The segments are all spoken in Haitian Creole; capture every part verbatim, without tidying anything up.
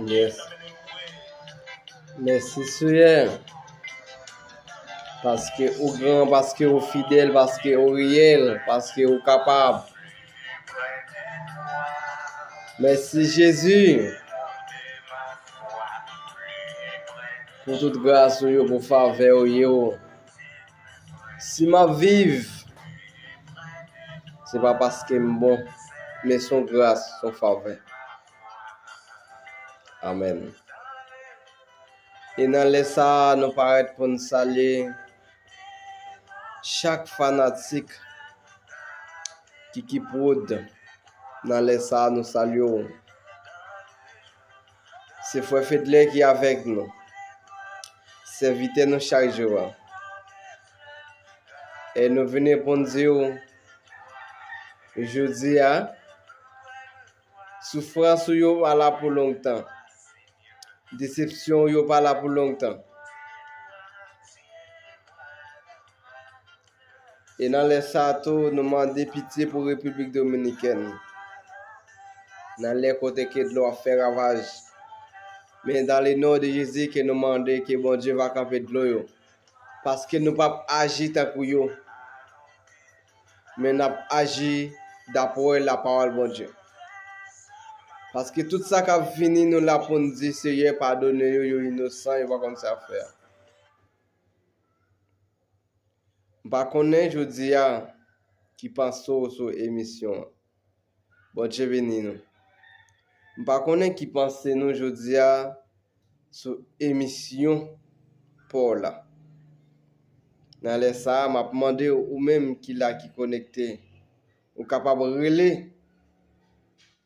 Yes. Mèsi, Seyè. Paske ou gran, paske ou fidèl, paske ou reyèl, paske ou kapab. Mèsi, Jezi, pou tout gras ou yo, pou favè ou yo. Si m ap viv, se pa paske m bon, men se yon gras, se yon favè. Amèn. E nan lè sa a, nou parèt pou n salye chak fanatik Kiki Prod. Nan lè sa a, nou salye w. Se frè Fedlè ki avèk nou, sèvitè nou chak jou a. E nou vini pou n di w, jodi a, soufrans ou yo pa la pou lontan. Desepsyon ou yo pa la pou lontan. E nan lè sa a tou, nou mande pitye pou Repiblik Dominikèn. Nan lè kote ke dlo ap fè ravaj. Men dans le nom de Jésus ke nou mande ke Bondye va kanpe dlo yo. Paske nou p ap aji tankou yo. Men n ap aji dapre lapawòl Bondye. Paske tout sa k ap vini, nou la pou n di, Seyè, padone yo, yo inosan, yo pa konn sa y ap fè a. M pa konnen jodi a ki panse w sou emisyon an. Bondye beni nou. M pa konnen ki panse nou jodi a sou emisyon pa w la. Nan lè sa a, m ap mande w, ou menm ki la, ki konekte, ou kapab rele,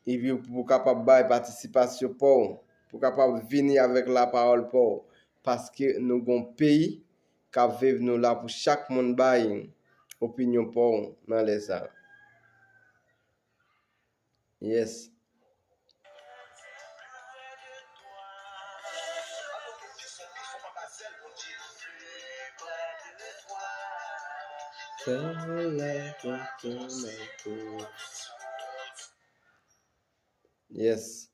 epi pou w kapab bay patisipasyon pa w, pou w kapab vini avèk lapawòl pa w, paske nou gon peyi k ap viv, nou la pou chak moun bay opinyon pa w nan lè sa a. Yes. Yes.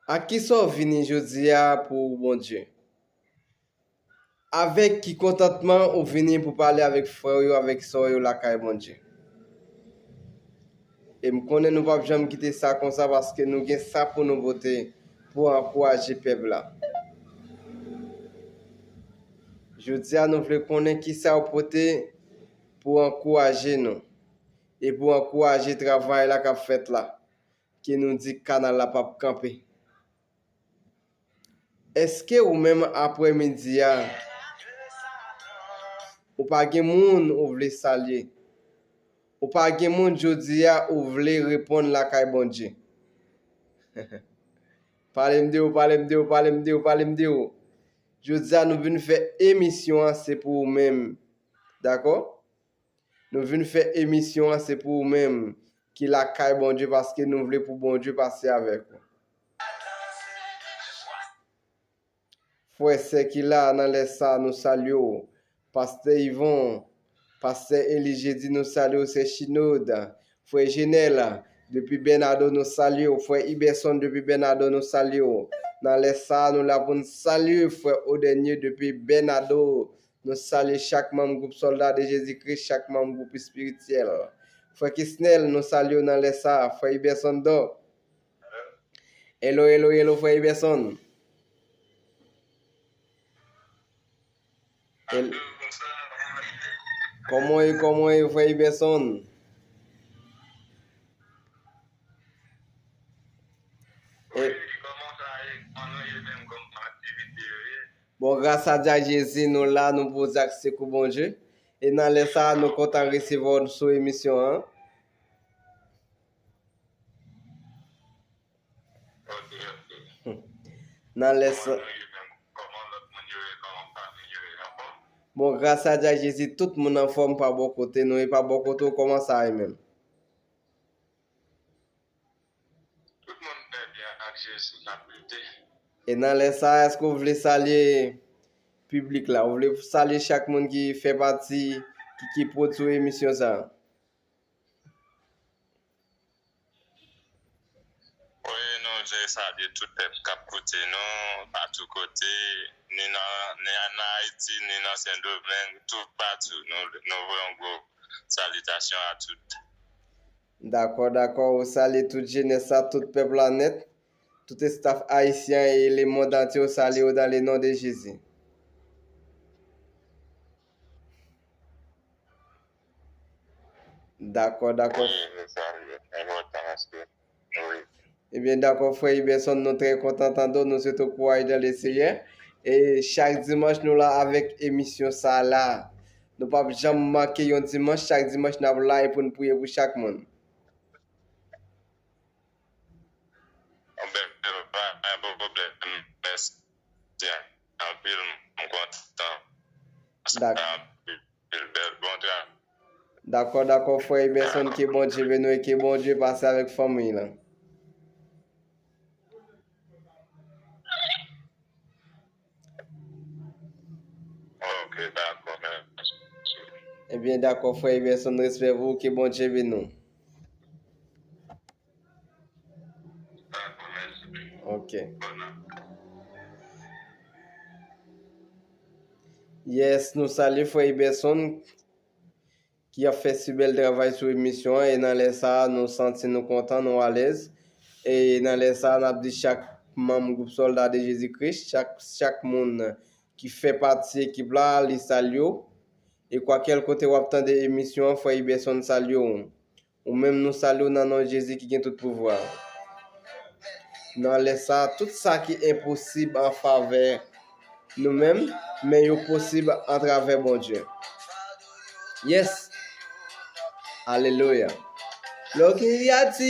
Ak kisa w vini jodi a pou Bondye? Avèk ki kontantman ou vini pou pale avèk frè w yo, avèk sè w yo lakay Bondye? E m konnen nou p ap janm kite sa konsa, paske nou gen sa pou nou pote pou ankouraje pèp la. Jodi a, nou vle konnen kisa w pote pou ankouraje nou e pou ankouraje travay la k ap fèt la, ke nou di kanal la p ap kanpe. Èske ou menm, aprèmidi a, ou pa gen moun ou vle salye? Ou pa gen moun jodi a ou vle reponn lakay Bondye? Pale m de ou, pale m de ou, pale m de ou, pale m de ou. Jodi a, nou vin fè emisyon an, se pou ou menm. Dakò? Nou vin fè emisyon an, se pou ou menm ki lakay Bondye, paske nou vle pou Bondye pase avèk ou. Frè, sè ki la nan lè sa, nou salye w. Pastè Yvon, pastè Eli Jedi, nou salye w, sè Chinod, frè Jenèl, depi Bènado, nou salye w, frè Iberson, depi Bènado, nou salye w. Nan lè sa, nou la pou n salye frè Odènye, depi Bènado, nou salye chak manm gwoup Sòlda de Jezi Kris, chak manm gwoup espirityèl. Frè Kesnèl, nou salye w nan lè sa, frè Iberson Dò. Hello, hello, hello, frè Iberson. Kòman w ye, kòman w ye, frè Iberson? Bon, gras a Dye ak Jezi, nou la, nou poze ak sekou Bondye. E nan lè sa a, nou kontan resevwa w sou emisyon an. Nan lè sa. Bon, gras a Dye ak Jezi, tout moun anfòm pa bò kote nou, e pa bò kote w, kòman sa ye menm? Tout moun trè byen ak Jezi k ap lite. E nan lè sa, èske w vle salye piblik la? Ou vle salye chak moun ki fè pati, ki, ki pwodui emisyon sa a? Wi, nou vle salye tout pèp k ap koute nou, patou kote, ni nan, ni nan Ayiti, ni nan Sendomeng, toupatou. Nou, nou voye yon gwo salitasyon a tout. Dakò, dakò, ou salye tout jenès la, tout pèp la nèt, tout estaf ayisyen e lemonn antye, ou salye yo dans le nom de Jésus. Dakò, dakò. Wi, nou salye. Enpòtan paske, wi. Ebyen, dakò, frè Iberson, nou trè kontan tande w, nou swete w kouraj dans le Seigneur. E chak dimanch, nou la avèk emisyon sa la. Nou p ap janm manke yon dimanch, chak dimanch, n ap la e pou n priye pou chak moun. Bon, ben, pa gen pwoblèm. Mèsi anpil, m kontan. Dak- Anpil, bèl, bon travay. Dakò, dakò, frè Iberson, ke Bondye beni w e ke Bondye pase avèk fanmi w lan. Ok, dakò, mèsi. Ebyen, dakò, frè Iberson, respè pou ou, ke Bondye beni w. Dakò, mèsi. Ok. Bòn ap- Yes, nou salye frè Iberson ki ap fè si bèl travay sou emisyon an, e nan lè sa a, nou santi nou kontan, nou alèz. E nan lè sa a, n ap di chak manm gwoup Sòlda de Jezi Kris, chak, chak moun ki fè pati ekip la, li salye w. E kwakèl kote w ap tande emisyon an, frè Iberson salye w. Ou menm, nou salye w nan non Jezi ki gen tout pouvwa. Nan lè sa a, tout sa ki enposib an favè nou menm, men yo posib atravè Bondye. Yes. Alelouya. Lè w gen kriyati,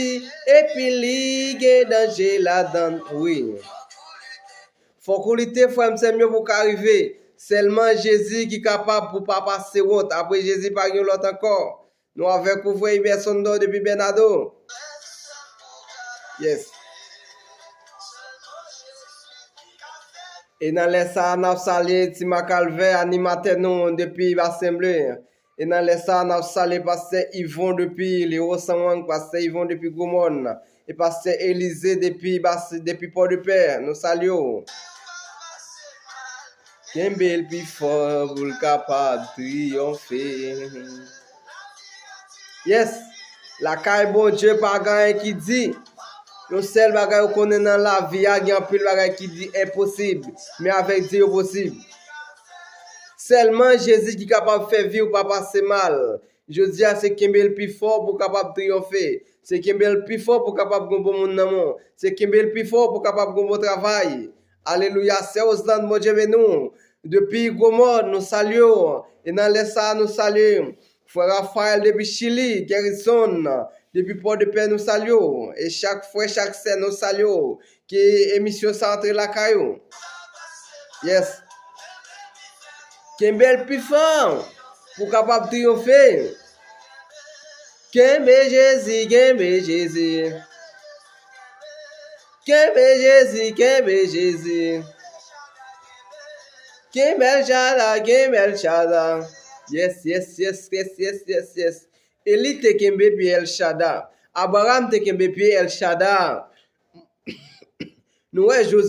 epi li gen danje ladan l, wi. Fòk ou lite, frè m, sè m yo, pou w ka rive. Sèlman Jezi ki kapab pou w pa pase wont. Apre Jezi, pa gen lòt ankò. Nou avèk ou, frè Iberson Dò depi Bènado. Yes. E nan lè sa a, n ap salye Ti Makalvè, animatè nou depi Basen Ble. E nan lè sa a, n ap salye pastè Yvon depi Lewo San Wang, pastè Yvon depi Gwomòn. E pastè Elize depi Bas-, depi Pòdepè, nou salye w. Kenbe l pi fò pou l kapab triyonfe. Yes! Lakay Bondye pa gen anyen ki di. Yon sèl bagay ou konnen nan lavi a, gen anpil bagay ki di enposib, men avèk Dye yo posib. Sèlman Jezi ki kapab fè vi w pa pase mal. Jodi a, se kenbe l pi fò pou w kapab triyonfe. Se kenbe l pi fò pou w kapab gen bon moun nan men w. Se kenbe l pi fò pou w kapab gen bon travay. Alelouya, sè Osann, Bondye beni w. Depi Gwomòn, nou salye w. E nan lè sa a, nou salye frè Rafael depi Chili, Gerison, depi Pòdepè, nou salye w. E chak frè, chak sè, nou salye w. Ke emisyon sa antre lakay ou. Yes. Kenbe l pi fò pou w kapab triyonfe. Kenbe Jezi, kenbe Jezi. Kenbe Jezi, kenbe Jezi. Kenbe El Shaddai, kenbe El Shaddai. Yes, yes, yes, yes, yes, yes, yes. Eli te kenbe pye El Shaddai. Abraram te kenbe pye El Shaddai. Nou wè Jozye